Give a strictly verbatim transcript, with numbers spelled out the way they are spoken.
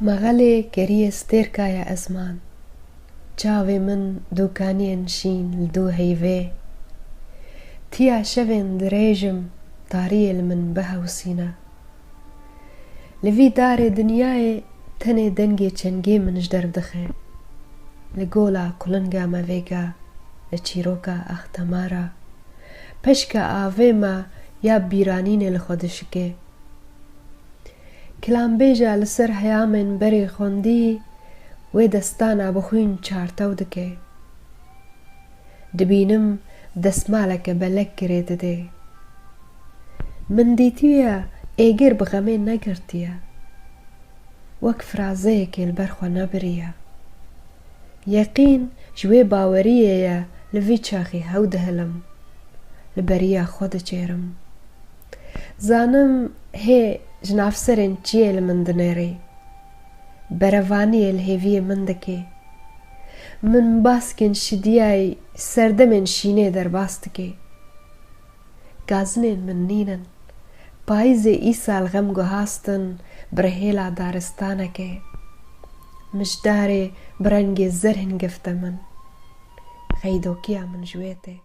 Mexelê keriye stêrkaya ezman. Çavê min dûkaniyên şîn li dû heyvê. Tiya şevên dirêjim tariyê li min bihewsîne. Li vî darê dinyayê tenê dengê çengê min ji derv dixe. Li gola kulinga me vêga, li çîroka extemara, peşka avê me ya bîranînê li xwe dişike. Kilambêja li ser heyamên berê xwendî wê destana bi xwîn çartew dike. Dibînim desmaleke belek girê didê. Min dîtiye êgir bi xemê negirtiye. Wek firazeyekê li ber xwe nebiriye. Yeqîn ji wê baweriyê ye li vî çaxî hew dihilim. Li beriya xwe diçêrim. Zanim hê ji nav serên çiyê li min dinêrî. Berevaniyê li hêviyê min dikê. Min baskên şidiyayî serdemên şînê derbas dikê. Gazinên min nînin. Payîzê îsal xem guhastin bi rihêla daristanekê. Mijdarê bi rengê zer hingifte min. Xeydokiya min ji wê tê.